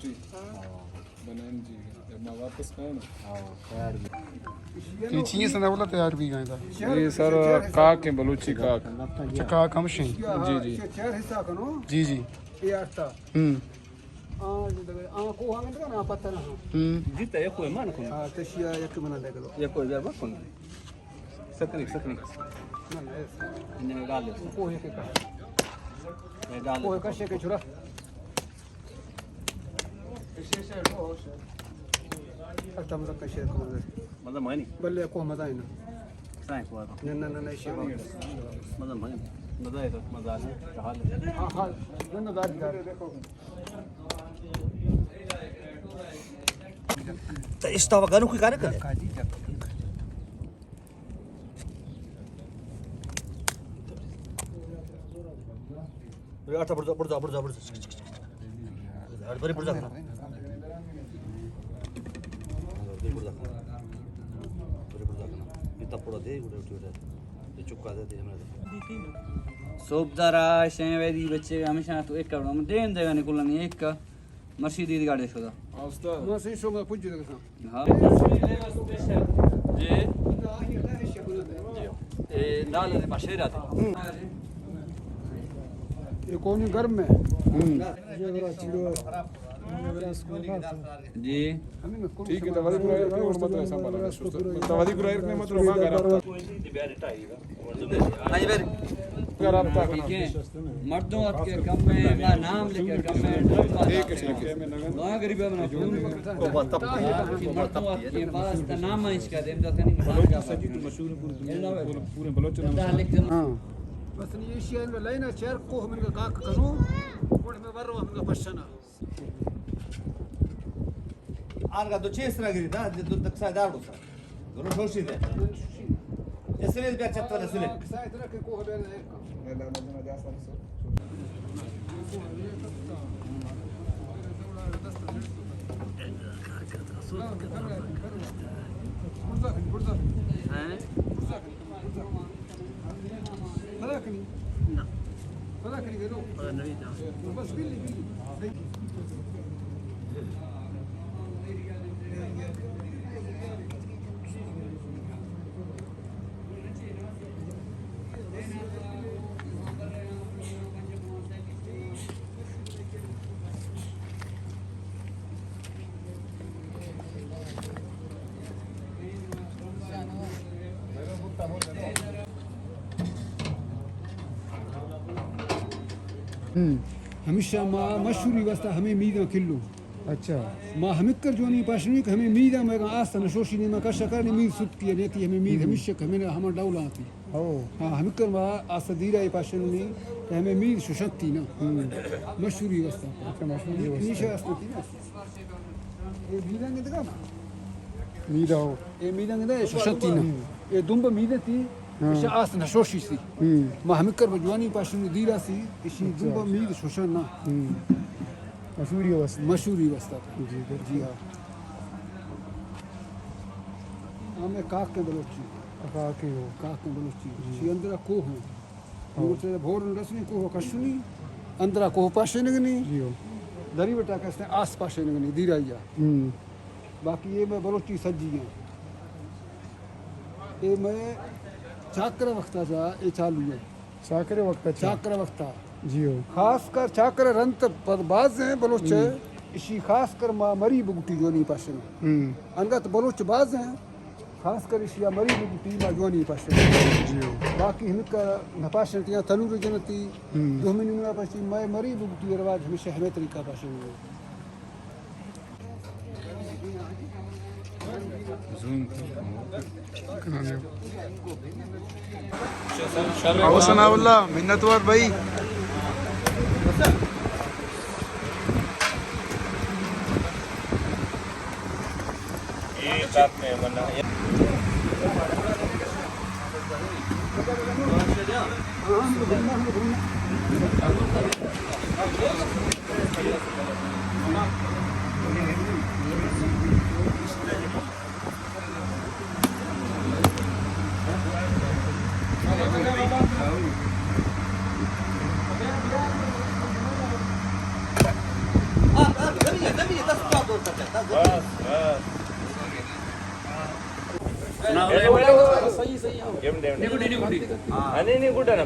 بنائیں جی، جب ما واپس کائیں نا۔ ہاں، تیار بھی۔ یہ چیز سنا بولا تیار بھی گئے تھا۔ یہ سر کاک ہیں، بلوچی کاک۔ اچھا، کاک ہم شیں۔ جی، جی۔ چار حصہ کنو۔ جی، جی۔ یہ آٹھتا۔ ہوں۔ آ، آ، کو ہم اندر نا پتہ نہ۔ ہوں۔ جی، تو یہ کوئی مان کو۔ ہاں، تشیا یک منا لے گلو۔ یہ کوئی بیا بکن۔ سکری، سکری۔ نہ، نہ، ایسا۔ انہیں میں ڈال دے۔ کوئی کے کا۔ میں ڈال دے۔ کوئی کا شے کے چھڑا۔ اچھا، مزہ کا شے کو مزہ۔ مزہ مانی۔ بلے کو مزہ ہے نا۔ سائیں کو آتا۔ نہ، نہ، نہ، نہ، شے بات۔ مزہ مانی۔ مزہ ہے تو، مزہ آتا۔ کیا حال ہے؟ ہاں، ہاں۔ نہ، نہ، دار، دار۔ تو اشتا وگانو کوئی کار کرے؟ آٹا برزا، برزا، برزا، برزا۔ ہر بری برزا کنا۔ بری برزا کنا۔ بری برزا کنا۔ یہ تپڑا دے، اڑے اٹھی اٹھا۔ یہ چکا دے، دے ہمیں دے۔ صوب دارا، شیں ویدی بچے، ہمیشہ تو ایک کپڑا، ہم دین دے گا نکلنا نہیں، ایک کا۔ مرشی دید گاڑی شدا۔ استاد۔ ما سین شما پوج دے گسا۔ ہاں۔ جی۔ جی۔ اے نال دے پاشے راتے۔ یہ کونی گرم ہے؟ ہوں۔ جی۔ ٹھیک ہے، تو وادی گرائے اور مت ایسا بنا۔ تو وادی گرائے نے مت روما گرم۔ ہاں جی، بھائی۔ ٹھیک ہے۔ مردم ات کے کم میں، ما نام لکھ کے کم میں، ڈرم ٹھیک ہے، ٹھیک ہے۔ وہاں غریب ہے، منا فون۔ مردم ات کے پاس تا نام ہے اس کا، دیم دا تنی مکان کا۔ مشہور ہے پورے دنیا میں، پورے، پورے بلوچ نام۔ ہاں۔ بس یہ شیئر میں لائن ہے، چیر کو ہم ان کا کاک کروں، اور میں ور ہم کا پشنا۔ آنگا دو چیس را گری دا، دو دکسا دار دو سا۔ دونوں شوشی دے۔ اسلے بیا چت والا سلے۔ ہیں؟ ہم۔ ہمیشہ ما مشہوری واسطہ ہمیں میداں کلو۔ اچھا۔ ما ہمکر جوانی پاشنی کہ ہمیں میداں میں آس نشوشی نہیں، ما کشا کرنے مید ست کیا نہیں تھی، ہمیں مید ہم۔ ہمیشہ کہ ہمیں ہمیں ڈولا آتی۔ او۔ ہاں، ہمکر ما آس دیرا یہ پاشنی کہ ہمیں مید شوشتی نا۔ ہم۔ مشہوری واسطہ۔ اچھا، مشہوری واسطہ۔ ہمیشہ آس تی نا۔ اے میدانگ دگہ نا؟ میدہ ہو۔ اے میدانگ دگہ، اے شوشتی نا۔ ہم۔ اے دمب میدہ تی، ہاں۔ ایشا آس نشوشی سی۔ ہم۔ ما ہمکر بجوانی پاشن دیرا سی، ایشی اچھا۔ دمب مید شوشن نا۔ ہم۔ مشہوری واسطہ۔ مشہوری واسطہ۔ جی، جی۔ جی ہاں۔ ہمیں کاک کے بلوچی۔ کاک کے ہو۔ کاک کے بلوچی۔ جی۔ شی اندرا کوہ ہیں۔ ہاں۔ گوشت بھور رسنی کوہ کشنی، اندرا کوہ پاشینگنی، جی ہو۔ دری بٹا کستے آس پاشینگنی، دیرایا۔ ہم۔ باقی یہ میں بلوچی سجی ہیں۔ یہ میں چاکر وقتا جا، یہ چالو ہے۔ چاکر وقتا چا؟ چاکر وقتا۔ جی ہو۔ خاص کر چاکر رنت پر باز ہیں بلوچ، ہم۔ اشی خاص کر ما مری بگٹی جونی پاشن۔ ہم۔ انگت بلوچ باز ہیں۔ خاص کر ایشی ءَ مری بوٹی ما جوانی پاشن۔ جی ہو۔ باقی ہمکا نہ پاشن تیاں تنور جنتی، ہم۔ دومی نمونہ پاشی مئے مری بوٹی رواج ہمیشہ ہمیں طریقہ پاشن۔ زوم۔ او ثناء اللہ، منت وار بھائی۔ بس، بس۔ صحیح، صحیح۔ ڈیم، ڈیم، ڈیم۔ نہیں، نہیں، نہیں، گڈ ہے نا۔